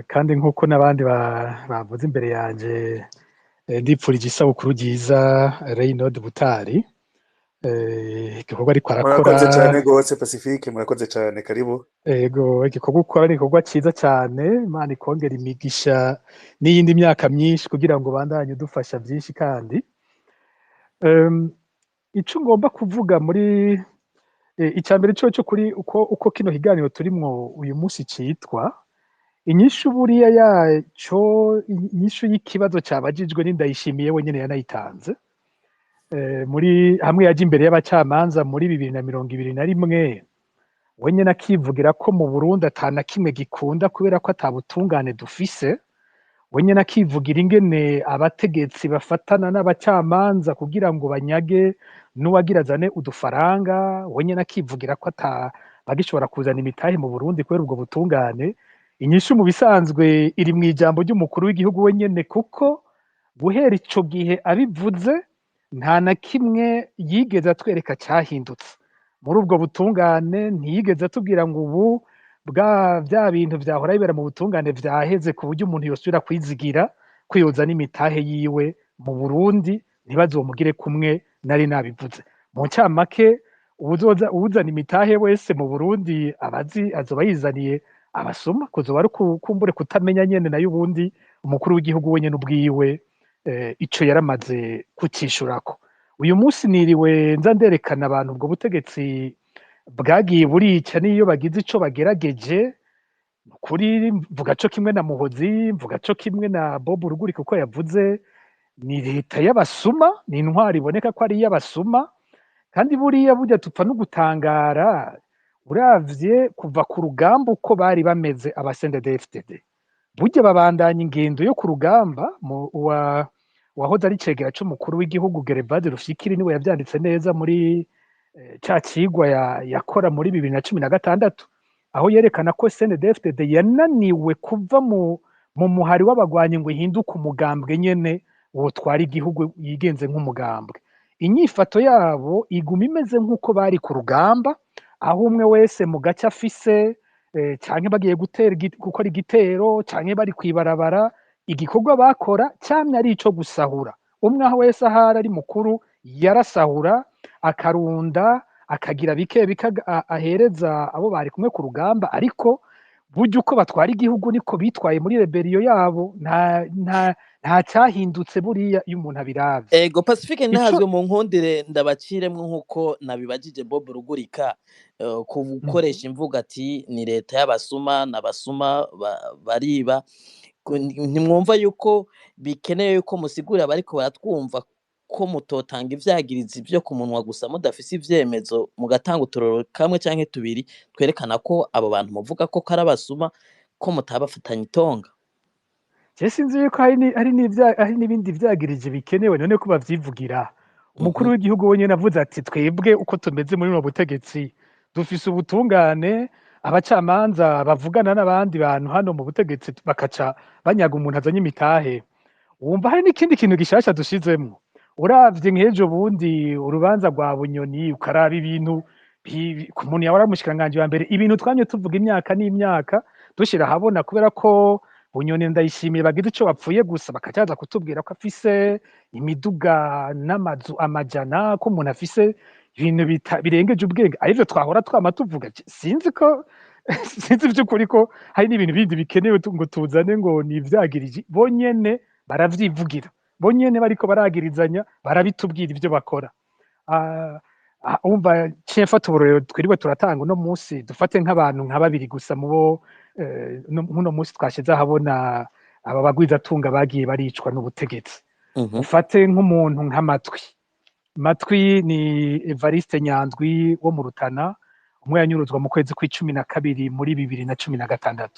Kandi nk'uko n'abandi bavuze imbere yanje, ndipfurije isabukuru ryiza Reynold Butari. Igikorwa ariko arakora. Murakoze cane gose, Pacifique, murakoze cane, karibu. Ego, igikorwa ukora ni igikorwa ciza cane. Imana ikongera imigisha n'iyindi myaka myinshi kugira ngo bandanye udufasha vyinshi. Kandi ico ngomba kuvuga muri ica mbere coco, kuri uko kino kiganiro turimwo uyu munsi citwa inyishu, buriya yaco, inyishu y'ikibazo cabajijwe ni Ndayishimiye wenyene yanayitanze. Muri hamwe yaje imbere y'abacamanza muri 2021, wenyene akivugira ko mu Burundi ata na kimwe gikunda kubera ko ata butungane dufise. Wenyene akivugira ingene abategetsi bafatana n'abacamanza kugira ngo banyage n'uwagira azane udufaranga. Wenyene akivugira ko ata bagishobora kuzana imitahe mu Burundi kubera ubwo butungane. Inyishu mu bisanzwe iri mw'ijambo ry'umukuru w'igihugu wenyene, kuko guhera ico gihe abivuze nta na kimwe yigeze atwereka cahindutse muri ubwo butungane. Ntiyigeze atubwira ngo ubu bwa vya bintu vyahora bibera mu butungane vyaheze, ku buryo umuntu yosubira kwizigira ko yozana imitahe yiwe mu Burundi ntibazomugire kumwe nari nabivuze. Mu ncamake, uwuzoza uwuzana imitahe wese mu Burundi abazi azoba yizaniye abasuma, kuzoba ari kumbure kutamenya nyene. Nayo ubundi umukuru w'igihugu wenyene ubwiwe ico yaramaze kucishurako. Uyu munsi niriwe nza nderekana abantu ubwo butegetsi bwagiye burica n'iyo bagize ico bagerageje. Kuri mvuga co kimwe na Muhozi, mvuga co kimwe na Bob Rugurika, kuko yavuze ni leta y'abasuma, ni intwari iboneka ko ari iy'abasuma. Kandi buriya burya tupfa no gutangara uravye kuva ku rugamba uko bari bameze aba CNDD-FDD, burya babandanya ingendo yo ku rugamba. Mu wa wahoze ari icegera c'umukuru w'igihugu Gervase Rufyikiri niwe yavyanditse neza muri ca cigwa yakora muri 2016, aho yerekana ko CNDD-FDD yananiwe kuva mu muhari w'abagwanyi ngo ihinduke umugambwe nyene wotwara igihugu yigenze nk'umugambwe. Inyifato yabo iguma imeze nk'uko bari ku rugamba, aho umwe wese mu gace afise, canke bagiye gutera gukora igitero canke bari kwibarabara, igikorwa bakora camye ari ico gusahura. Umwe aho wese ahari ari mukuru yarasahura, akarunda, akagira bike bike ahereza abo bari kumwe ku rugamba. Ariko burya uko batwara igihugu niko bitwaye muri rébellion yabo, nta cyahindutse buriya iyo umuntu abiravye. Ego, Pacifique, Ico ntazwe mu nkundire ndabaciremwo nk'uko nabibajije Bob Rugurika, gukoresha imvugo ati ni leta y'abasuma n'abasuma bariba. Ntimwumva yuko bikenewe yuko musigurira abariko baratwumva ko mutotanga ivyagirizi vyo ku munwa gusa mudafise ivyemezo, mugatanga uturorero kamwe canke tubiri twerekana ko abo bantu muvuga ko ari abasuma, ko mutabafatanye itonga? Je sinzi yuko hari n'ibindi vyagirije bikenewe. None ko bavyivugira, umukuru w'igihugu wenyene avuze ati twebwe uko tumeze muri buno butegetsi dufise ubutungane, abacamanza bavugana n'abandi bantu hano mu butegetsi bakaca banyaga umuntu azanye imitahe. Wumva hari n'ikindi kintu gishasha dushizemwo? Uravye nk'ejo bundi urubanza rwa Bunyoni, ukaraba ibintu ku muntu yahora ari umushikiranganji wa mbere, ibintu twamye tuvuga imyaka n'imyaka dushira ahabona, kubera ko Bunyoni, Ndayishimiye bagize ico bapfuye gusa bakacaza kutubwira ko afise imiduga n'amazu amajana, ko umuntu afise ibintu birengeje ubwenge, arivyo twahora twama tuvuga. Sinzi vy'ukuri ko hari n'ibintu bindi bikenewe ngo tuzane ngo ni ivyagiriji. Bonyene baravyivugira, bonyene bariko baragirizanya, barabitubwira ivyo bakora. Umva, ciye mfata uburorero twiriwe turatanga uno munsi, dufate nk'abantu nka babiri gusa mubo nk'uno munsi twashize ahabona aba bagwizatunga bagiye baricwa n'ubutegetsi. Ufate nk'umuntu nk'Amatwi. Matwi ni Evariste Nyandwi wo mu Rutana, umwe yanyuruzwa mu kwezi kw'icumi na kabiri muri 2016.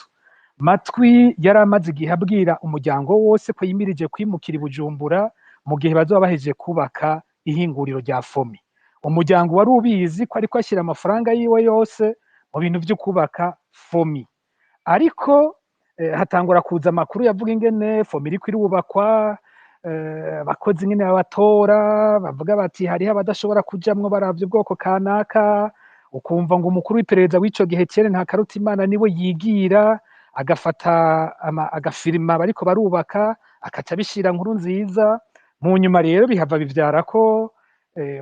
Matwi yari amaze igihe abwira umuryango wose ko yimirije kwimukira i Bujumbura mu gihe bazoba bahejeje kubaka ihinguriro rya FOMI. Umuryango wari ubizi ko ariko ashyira amafaranga yiwe yose mu bintu vyo kubaka FOMI, ariko hatangura kuza amakuru yavuga ingene FOMI iriko irubakwa, abakozi ingene babatora, bavuga bati hariho abadashobora kujamwo baravye ubwoko kanaka. Ukumva ngo umukuru w'iperereza w'ico gihe Etienne Ntakarutimana niwe yigira. Agafata agafirima bariko barubaka, akaca abishira Nkurunziza. Mu nyuma rero bihava bivyara ko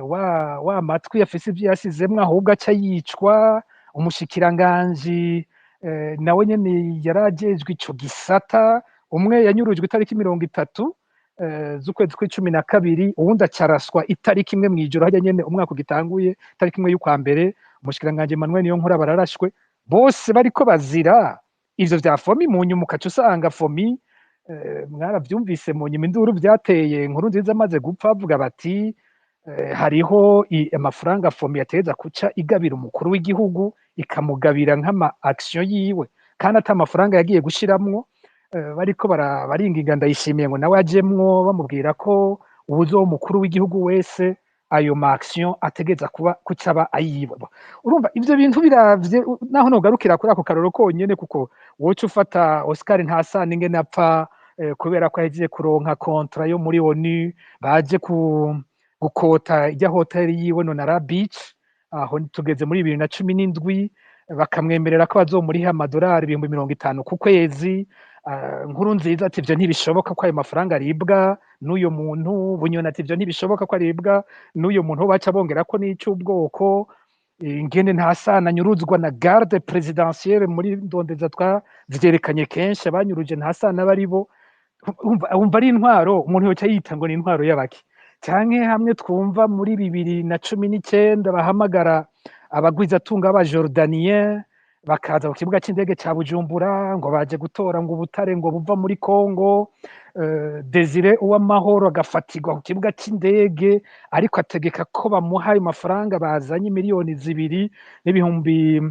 wa matwi afise ivyo yasizemwo, ahubwo aca yicwa. Umushikiranganji nawe nyene yarajejwe ico gisata, umwe yanyurujwe itariki 30 z'ukwezi kw'icumi na kabiri, uwundi acaraswa itariki 1 mw'ijoro harya nyene umwaka ugitanguye, itariki 1 y'ukwa mbere. Umushikiranganji Emmanuel Niyonkuru bararashwe bose bariko bazira ivyo vya FOMI. Mu nyuma ukaca usanga FOMI, mwaravyumvise mu nyuma induru vyateye Nkurunziza amaze gupfa, bavuga bati hariho amafaranga FOMI yategeza kuca igabira umukuru w'igihugu, ikamugabira nk'ama action yiwe, kandi ata amafaranga yagiye gushiramwo. Bariko baringinga Ndayishimiye ngo nawe ajemwo, bamubwira ko uwuzoba umukuru w'igihugu wese ayo ma action ategeza kuba kucaba ayiwe. Urumva ivyo bintu biravye, naho nogarukira kuri ako karoro konyene, kuko woca ufata Oscar Ntasana ingene apfa, kubera ko yahejeje kuronka contrat yo muri ONU, baje ku gukota ijya hoteli yiwe Nonara Beach, aho tugeze muri 2017, bakamwemerera ko bazomuriha amadolari 50,000 ku kwezi. Nkurunziza ati ivyo ntibishoboka ko ayo mafaranga aribwa n'uyo muntu. Bunyoni ati ivyo ntibishoboka ko aribwa n'uyo muntu. Baca bongera ko n'ic'ubwoko, ingene Ntasana anyuruzwa na garde présidentielle muri ndondeza, twavyerekanye kenshi abanyuruje Ntasana baribo. Wumva ari intwaro umuntu yoca yita ngo ni intwaro y'abaki? Canke hamwe twumva muri 2019 bahamagara abagwizatunga b'aba Jordanien, bakaza ku kibuga c'indege ca Bujumbura ngo baje gutora ngo ubutare ngo buva muri Congo, Desire Uwamahoro agafatirwa ku kibuga c'indege ariko ategeka ko bamuha ayo mafaranga bazanye, 2 miliyoni n'ibihumbi,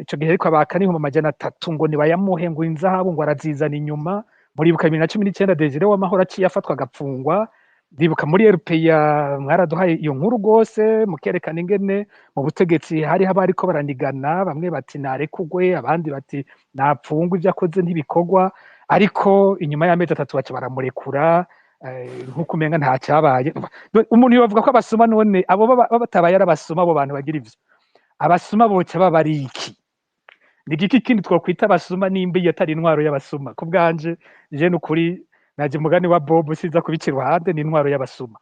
ico gihe ariko abaka n'300,000 ngo nibayamuhe, ngo inzahabu ngo arazizana inyuma. Muribuka 2019 Desire Uwamahoro aciye afatwa agapfungwa. Ndibuka muri RPA mwaraduhaye iyo nkuru rwose, mukerekana ingene mu butegetsi hariho abariko baranigana, bamwe bati narekugwe, abandi bati napfungwe, ivyo akoze ntibikorwa. Ariko inyuma y'amezi 3 baca baramurekura, nk'uko umenga nta cyabaye. Umuntu yobavuga ko abasuma, none abo baba batabaye ari abasuma, abo bantu bagira ivyo abasuma boca baba ari iki? Ni igiki kindi twokwita abasuma nimba iyo atari intwaro y'abasuma? Ku bwanje je nukuri naje mugani wa Bob, siza kubica iruhande, ni intwaro y'abasuma.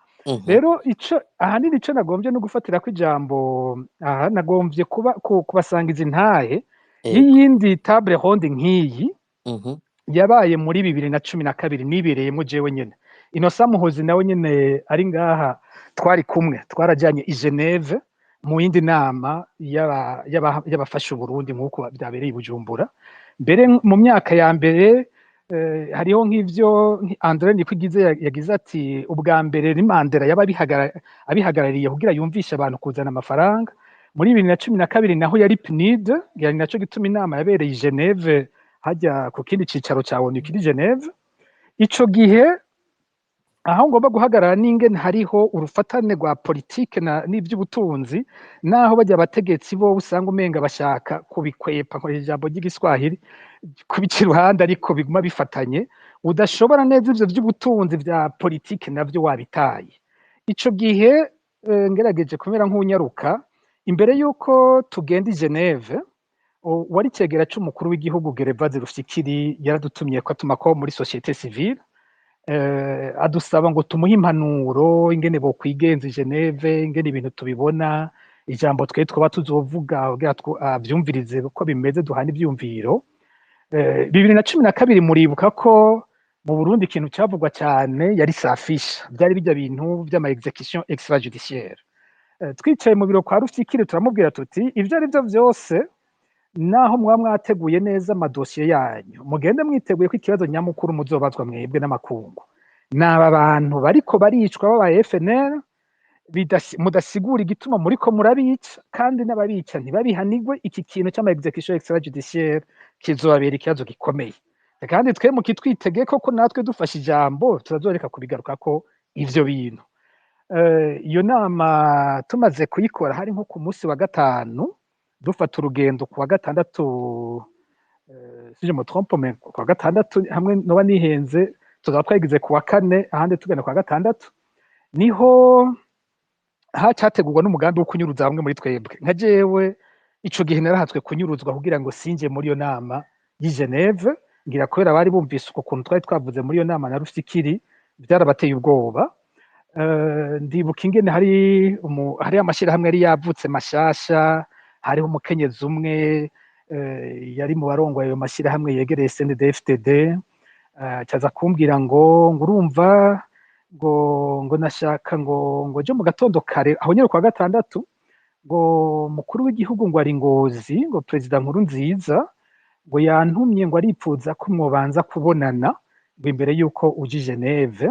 Rero ico ahanini ico nagombye no gufatira ko ijambo aha, nagombye kuba kubasangiza intahe y'iyindi table ronde nk'iyi yabaye muri 2012, nibereyemo jewe nyene. Innocent Muhozi nawe nyene ari ngaha, twari kumwe, twarajanye i Geneve mu yindi nama y'abafasha Uburundi nk'uko byabereye i Bujumbura. Mbere mu myaka ya mbere, hariho nk'ivyo André Nikwigize yagize ati ubwa mbere ni Mandela yaba abihagarariye kugira yumvishe abantu kuzana amafaranga. Muri 2012 naho yari PNUD, yari naco gituma inama yabereye i Geneve, hajya ku kindi cicaro ca ONU kiri Geneve. Ico gihe aho ngomba guhagarara n'ingene hariho urufatane rwa politike na n'ivy'ubutunzi, naho bajya abategetsi bo usanga umenga bashaka kubikwepa, nkoresha ijambo ry'igiswahili, kubica iruhande, ariko biguma bifatanye. Udashobora neza ivyo vy'ubutunzi vya politike navyo wabitaye. Ico gihe, ngerageje kumera nk'unyaruka, imbere y'uko tugenda i Geneve, wari cegera c'umukuru w'igihugu Gervase Rufyikiri yaradutumye ko atuma ko muri société civile, adusaba ngo tumuhe impanuro ingene bokwigenza i Geneve, ingene ibintu tubibona, ijambo twe twaba tuzovuga kugira avyumvirize uko bimeze, duhana ivyumviro. 2012 muribuka ko mu Burundi ikintu cavugwa cyane yari safisha, byari bijya bintu vy'ama exécution extrajudiciaire. Twicaye mu biro kwa Rufyikiri, turamubwira tuti ivyo ari byo vyose, naho mwaba mwateguye neza amadosiye yanyu, mugende mwiteguye ko ikibazo nyamukuru muzobazwa mwebwe n'amakungu naba bantu bariko baricwa baba FNL, mudasigura igituma muriko murabica, kandi n'ababica ntibabihanigwe. Iki kintu c'ama exécution extrajudiciaire kizobabera ikibazo gikomeye, kandi twe mukitwitege ko natwe dufashe ijambo turazoreka kubigarukako ivyo bintu. Iyo nama tumaze kuyikora, hari nko ku munsi wa gatanu, dufata urugendo ku wa gatandatu, si je me trompe, mais ku wa gatandatu hamwe noba nihenze, tuzaba twagize ku wa kane, ahandi tugenda ku wa gatandatu, niho hacategurwa n'umugambi wo kunyuruza bamwe muri twebwe. Nka jewe ico gihe narahatswe kunyuruzwa kugira ngo sinje muri iyo nama. y'i Geneve. Ngira kubera bari bumvise uko kuntu twari twavuze muri iyo nama na Rufyikiri, byarabateye ubwoba. Ndibuka ingene hari amashirahamwe yari yavutse mashasha, hariho umukenyezi umwe yari mu barongoye ayo mashirahamwe yegereye CNDD-FDD, acaza kumbwira ngo urumva ngo nashaka ngo jo mu gatondo kare aho nyene kwa gatandatu, ngo mukuru w'igihugu ngo ari Ngozi, ngo perezida Nkurunziza ngo yantumye, ngo aripfuza ko mwobanza kubonana, ngo imbere yuko uja i Geneve,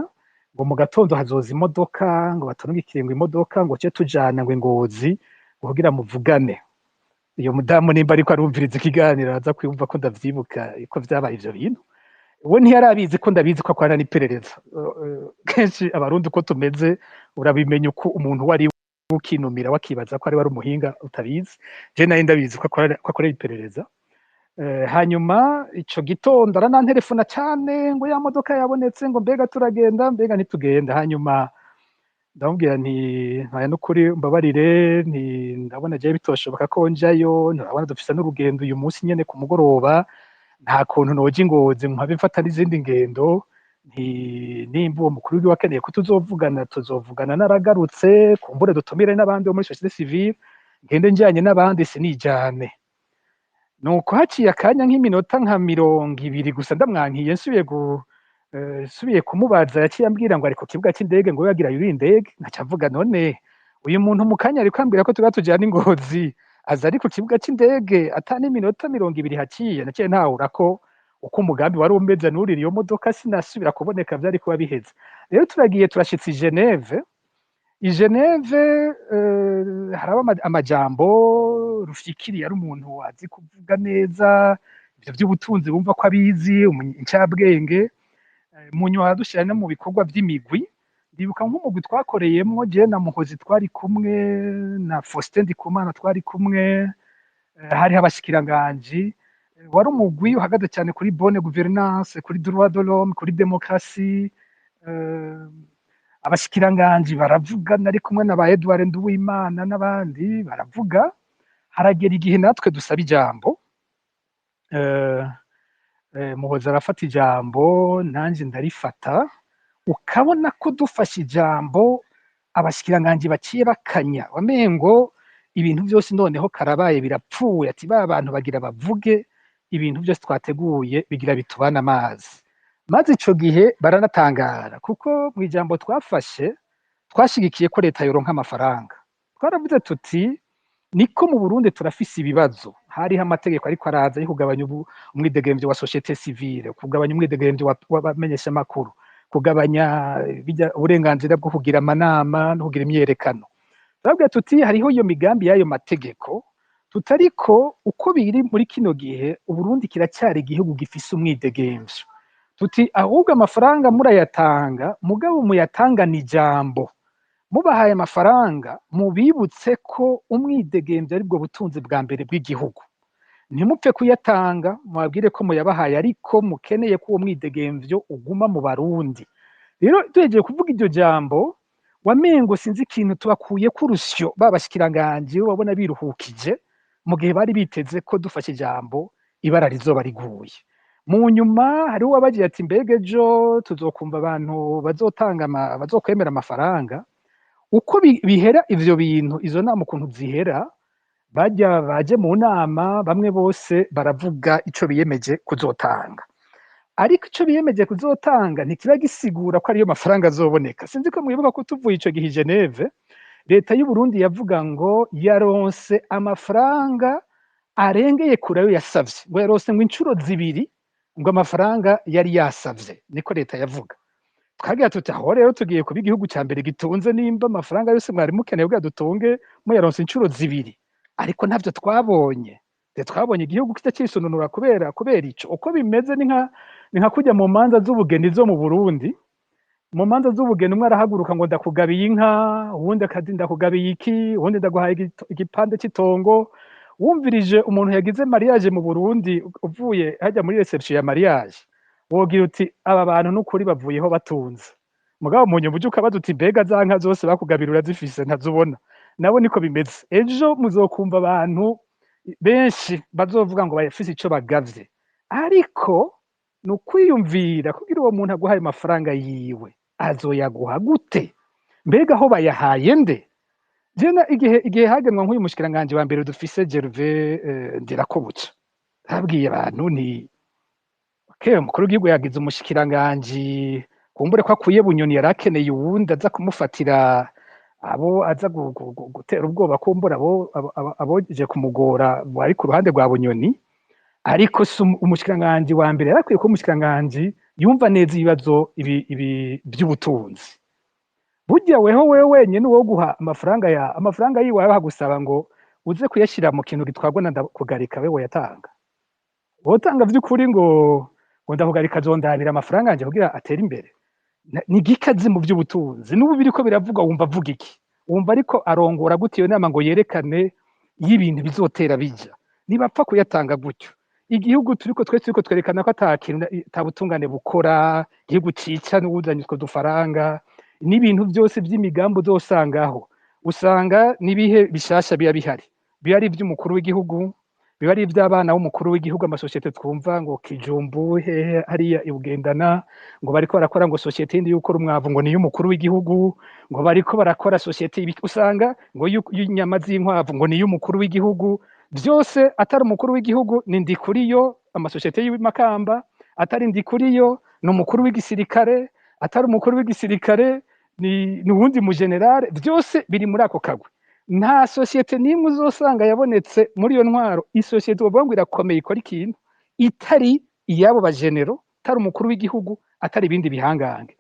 ngo mu gatondo hazoza imodoka, ngo baturungikire ngo imodoka, ngo ce tujana ngo i Ngozi, ngo kugira muvugane. Iyo mudamu nimba ariko arumviriza ikiganiro araza kwiyumva ko ndavyibuka ko vyabaye ivyo bintu. We ntiyari abizi ko ndabizi ko akorana n'iperereza. Kenshi Abarundi uko tumeze, urabimenya uko umuntu uwo ari we, ukinumira wakibaza ko ari we ari umuhinga utabizi. Je nari ndabizi ko akorera iperereza. Hanyuma ico gitondo aranantelefona cane ngo ya modoka yabonetse, ngo mbega turagenda, mbega ntitugenda. Hanyuma ndamubwira nti ntaya n'ukuri mbabarire, nti ndabona jewe bitoshoboka ko njayo, nturabona dufise n'urugendo uyu munsi nyene ku mugoroba, nta kuntu noja i Ngozi mpabe mfata n'izindi ngendo. Nti nimba uwo mukuru w'igihugu akeneye ko tuzovugana, tuzovugana naragarutse, kumbure dutumire n'abandi bo muri société civile, ngende njanye n'abandi, sinijane. Nuko haciye akanya nk'iminota nka 20 gusa ndamwankiye, nsubiye kumubaza, yaciye ambwira ngo ari ku kibuga c'indege, ngo yagira yurire indege. Nkaca mvuga: none uyu muntu mu kanya ariko ambwira ko tuba tujana i Ngozi, aza ari ku kibuga c'indege ata n'iminota 20 haciye? Naciye ntahura ko uko umugambi wari umeze, nurira iyo modoka sinasubira kuboneka, vyari kuba biheze. Rero turagiye, turashitse i Geneve. I Geneve haraba amajambo. Rufyikiri yari umuntu azi kuvuga neza ivyo vy'ubutunzi, bumva ko abizi, incabwenge. Mu nyuma aradushira no mu bikorwa vy'imigwi. Ndibuka nk'umugwi twakoreyemwo, jewe na Muhozi twari kumwe, na Faustin Ndikumana twari kumwe, hariho abashikiranganji. Wari umugwi uhagaze cyane kuri bonne gouvernance, kuri droit de l'homme, kuri démocratie. Abashikiranganji baravuga, nari kumwe na ba Edouard Nduwimana n'abandi, baravuga. Haragera igihe natwe dusaba ijambo. Muhozi arafata ijambo, nanje ndarifata. Ukabona ko dufashe ijambo abashikiranganji baciye bakanya, wamengo ibintu byose noneho karabaye, birapfuye, ati ba bantu bagira bavuge, ibintu byose twateguye bigira bitubana amazi. Maze ico gihe baranatangara, kuko mu ijambo twafashe twashigikiye ko leta yoronka amafaranga. Twaravuze tuti niko mu Burundi turafise ibibazo, hariho amategeko ariko araza yo kugabanya umwidegemvyo wa société civile, kugabanya umwidegemvyo w'abamenyeshamakuru, kugabanya uburenganzira bwo kugira amanama no kugira imyiyerekano. Turabwira tuti hariho iyo migambi y'ayo mategeko, tutariko uko biri muri kino gihe Uburundi kiracyari igihugu gifise umwidegemvyo. Tuti ahubwo amafaranga murayatanga, mugabo muyatangana ijambo. Mubahaye amafaranga, mubibutse ko umwidegemvyo aribwo butunzi bwa mbere bw'igihugu. Ntimupfe kuyatanga, mubabwire ko muyabahaye ariko mukeneye ko uwo mwidegemvyo uguma mu Barundi. Rero duhejeje kuvuga iryo jambo, wamengo sinzi ikintu tubakuye ku rusyo, ba bashikiranganji babona biruhukije, mu gihe bari biteze ko dufashe ijambo ibara rizoba riguye. Mu nyuma hariho uwabagiye ati mbega ejo tuzokumva abantu bazotanga bazokwemera amafaranga. Uko bihera ivyo bintu, izo nama ukuntu zihera, bajya baje mu nama bamwe bose baravuga ico biyemeje kuzotanga, ariko ico biyemeje kuzotanga ntikiba gisigura ko ariyo mafaranga azoboneka. Sinzi ko mwibuka ko tuvuye ico gihe i Geneve, leta y'u Burundi yavuga ngo yaronse amafaranga arengeye kure ayo yasavye, ngo yaronse ngo incuro zibiri ngo amafaranga yari yasavye, niko leta yavuga. Twagira tuti aho rero tugiye kuba igihugu ca mbere gitunze, nimba amafaranga yose mwari mukeneye kugira dutunge muyaronse incuro zibiri. Ariko ntavyo twabonye. Twabonye igihugu kitacisununura kubera ico. Uko bimeze ni nka kujya mu manza z'ubugeni zo mu Burundi. Mu manza z'ubugeni umwe arahaguruka ngo ndakugabiye inka, uwundi akati ndakugabiye iki, uwundi ndaguhaye igipande c'itongo. Wumvirije umuntu yagize mariage mu Burundi, uvuye hajya muri réception ya mariage, wogira uti aba bantu n'ukuri bavuyeho batunze. Mugabo mu nyuma uje ukabaza uti mbega za nka zose bakugabira urazifise? Ntazubona. Nabo niko bimeze. Ejo muzokumva abantu benshi bazovuga ngo bafise ico bagavye, Ariko ni ukwiyumvira kugira uwo muntu aguhaye amafaranga yiwe azoyaguha gute? Mbega aho bayahaye nde? Jena igihe hagenwa nk'uyu mushikiranganje wa mbere dufise, Gervais Ndirakobuca, habwiye abantu nti: "Okay, umukuru w'igihugu yagize umushikiranganji, kumbure ko akuye Bunyoni, yari akeneye uwundi aza kumufatira abo aza gutera ubwoba, kumbura aboje kumugora bari ku ruhande rwa Bunyoni. Ariko si umushikiranganji wa mbere yarakwiye kuba umushikiranganji yumva neza ibibazo ibi by'ubutunzi. Burya weho wewe wenyine uwo guha amafaranga, ya amafaranga yiwe bagusaba ngo uze kuyashyira mu kintu gitwarwa na Ndakugarika, wewe yatanga wotanga vy'ukuri ngo Ndakugarika azondabira amafaranga yanje kugira atere imbere?" Ni gikazi mu by'ubutunzi. N'ubu biriko biravuga, wumva avuga iki? Wumva ariko arongora gute iyo nama ngo yerekane iyo ibintu bizotera bija? Nibapfa kuyatanga gutyo, igihugu turiko twese turiko twerekana ko ata kintu, ata butungane bukora, igihugu cica n'uwuzanye utwo dufaranga n'ibintu byose by'imigambi uzosangaho, usanga n'ibihe bishasha biba bihari, biba ari ivy'umukuru w'igihugu, biba ari ivy'abana b'umukuru w'igihugu. Amasosiyete twumva ngo Kijumbu hehe hariya ibugendana, ngo bariko barakora ngo sosiyete yindi y'ukora umwavu, ngo ni iy'umukuru w'igihugu, ngo bariko barakora sosiyete usanga ngo y'inyama z'inkwavu, ngo ni iy'umukuru w'igihugu. Byose atari umukuru w'igihugu ni Ndikuriyo, amasosiyete y'Imakamba, atari Ndikuriyo ni umukuru w'igisirikare, atari umukuru w'igisirikare ni uwundi mugenerale. Byose biri muri ako kagwi. Nta sosiyete n'imwe uzosanga yabonetse muri iyo ntwaro, isosiyete bavuga ngo irakomeye, ikora ikintu, itari iy'abo bagenero, atari umukuru w'igihugu, atari ibindi bihangange.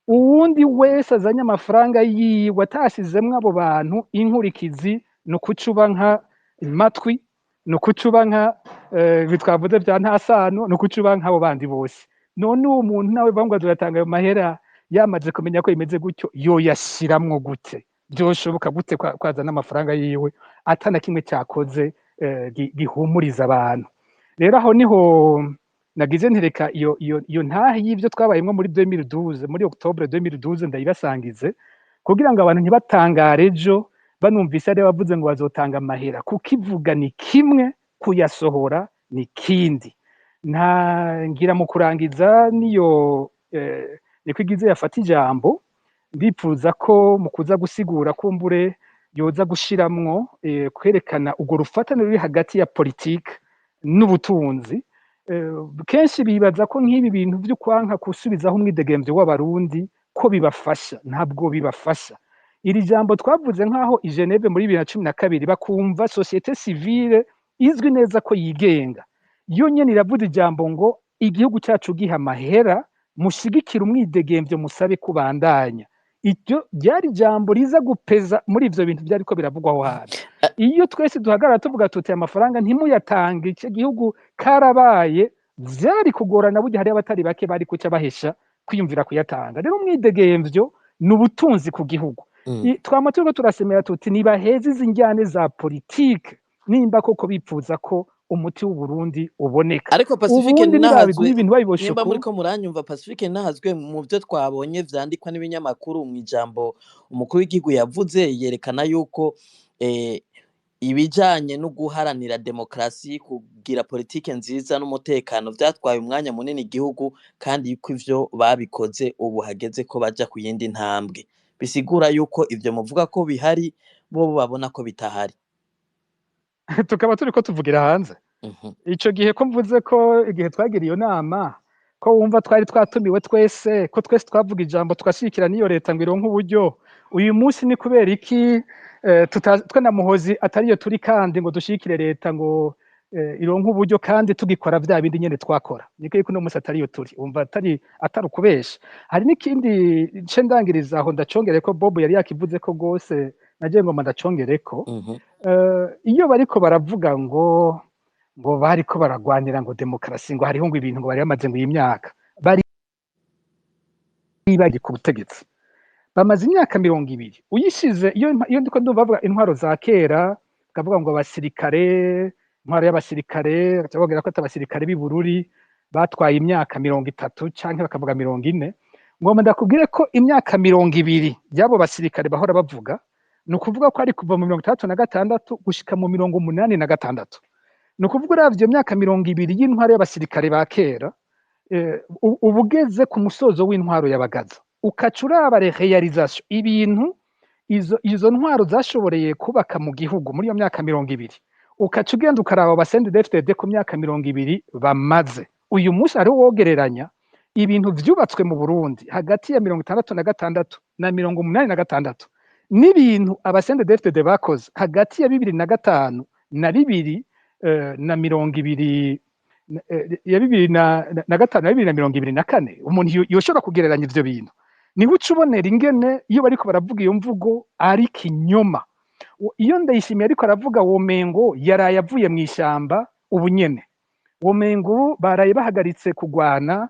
Uwundi wese azanye amafaranga yiwe atashizemwo abo bantu, inkurikizi ni ukucuba nka matwi, ni ukucuba nka ibi twavuze bya ntasano, ni ukucuba nk'abo bandi bose. None uwo muntu nawe bavuga ngo azoyatanga ayo mahera, yamaze kumenya ko bimeze gutyo, yoyashiramwo gute? Byoshoboka gute kwazana amafaranga yiwe atana kimwe cyakoze gihumuriza abantu? Rero aho niho nagize ntereka iyo ntahe y'ibyo twabayemwo muri 2012, muri octobre 2012, ndayibasangize kugira ngo abantu ntibatangare ejo banumvise ari bavuze ngo bazotanga amahera, kuko ivuga ni kimwe, kuyasohora ni kindi. Nta ngira mu kurangiza niyo niko igize yafata ijambo. Ndipfuza ko mu kuza gusigura, kumbure yoza gushiramwo kwerekana urwo rufatane ruri hagati ya politike n'ubutunzi. Kenshi bibaza ko nk'ibi bintu vyo kwanka gusubizaho umwidegemvyo w'Abarundi ko bibafasha. Ntabwo bibafasha. Iri jambo twavuze nk'aho i Geneve muri 2012, bakumva société civile izwi neza ko yigenga, yo nyene iravuze ijambo ngo igihugu cyacu giha amahera, mushigikire umwidegemvyo, musabe kubandanya. Iryo ryari ijambo riza gupeza muri ivyo bintu byariko biravugwa aho hantu. Iyo twese duhagarara tuvuga tuti amafaranga ntimuyatange, icyo gihugu karabaye, vyari kugorana. Burya hariho abatari bake bari kuca bahesha kwiyumvira kuyatanga. Rero umwidegemvyo ni ubutunzi ku gihugu. Twama turiko turasemera tuti nibaheze izi njyane za politike nimba koko bipfuza ko umuti w'Uburundi uboneka. Ariko Pacifique, Ubundi ninahazwe nibabiguma ibintu babiboshe nimba uku. Muriko muranyumva? Pacifique, ninahazwe, mu byo twabonye vyandikwa n'ibinyamakuru, mu ijambo umukuru w'igihugu yavuze yerekana yuko ibijanye no guharanira demokarasi, kugira politike nziza n'umutekano vyatwaye umwanya munini igihugu, kandi yuko ivyo babikoze, ubu hageze ko baja ku yindi ntambwe. Bisigura yuko ivyo muvuga ko bihari, bo babona ko bitahari. Tukaba turiko tuvugira hanze. Ico gihe ko mvuze ko igihe twagira iyo nama, ko wumva twari twatumiwe twese, ko twese twavuga ijambo tugashigikira n'iyo leta ngo ironke uburyo, uyu munsi ni kubera iki twe na Muhozi atariyo turi, kandi ngo dushigikire leta ngo ironke uburyo, kandi tugikora vya bindi nyene twakora? Niko yuko uno munsi atariyo turi, wumva atari ukubesha. Hari n'ikindi nce ndangiriza aho, ndacongereko. Bob yari yakivuze ko rwose, nagiye ngoma ndacongereko. Iyo bariko baravuga ngo bariko baragwanira ngo demokarasi, ngo hariho ngo ibintu ngo bari bamaze ngo iyi myaka bari bari ku butegetsi, bamaze imyaka 20 uyishize. Iyo ndiko ndumva bavuga intwaro za kera, bakavuga ngo abasirikare, intwaro y'abasirikare, bagaca bongera ko ati abasirikare b'i Bururi batwaye imyaka 30 canke bakavuga 40. Ngomba ndakubwire ko imyaka 20 y'abo basirikare bahora bavuga, ni ukuvuga ko ari kuva mu 66 gushika mu 86. Ni ukuvuga, uravye iyo myaka 20 y'intwaro y'abasirikare ba kera, uba ugeze ku musozo w'intwaro y'Abagaza, ukaca uraba les réalisations, ibintu izo ntwaro zashoboreye kubaka mu gihugu muri iyo myaka 20, ukaca ugenda ukaraba aba CNDD-FDD ku myaka 20 bamaze uyu munsi. Hariho wogereranya ibintu vyubatswe mu Burundi hagati ya 66 na 86 n'ibintu aba CNDD-FDD bakoze hagati ya 2005 na bibiri na mirongo ibiri ya 2005 na 2024. Umuntu yoshobora kugereranya ivyo bintu, niho uca ubonera ingene iyo bariko baravuga iyo mvugo ari kinyoma. Iyo Ndayishimiye ariko aravuga, womengo yaraye avuye mu ishamba ubu nyene, womengo baraye bahagaritse kugwana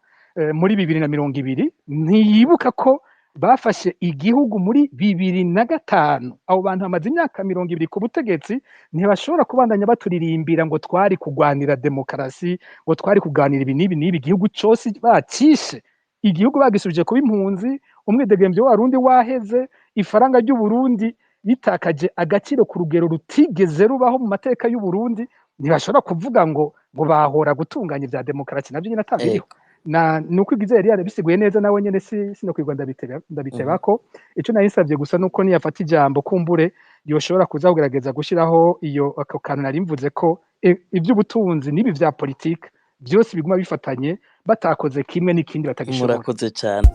muri 2020. Ntiyibuka ko bafashe igihugu muri 2005. Abo bantu bamaze imyaka 20 ku butegetsi, ntibashobora kubandanya baturirimbira ngo twari kugwanira demokarasi, ngo twari kuganira ibi n'ibi n'ibi, igihugu cose bacishe, igihugu bagisubije kuba impunzi, umwidegemvyo w'Abarundi waheze, ifaranga ry'Uburundi ritakaje agaciro ku rugero rutigeze rubaho mu mateka y'Uburundi. Ntibashobora kuvuga ngo bahora gutunganya ivya demokarasi, navyo nyene atabiriho. Na nuko igize yari yarabisiguye neza nawe nyene, si sinokwirwa ndabitebako. Ico nari nsavye gusa nuko niyafata ijambo, kumbure yoshobora kuza kugerageza gushiraho iyo ako kantu nari mvuze ko ivy'ubutunzi n'ibi vya politike byose biguma bifatanye, batakoze kimwe n'ikindi batagishobora. Murakoze cyane.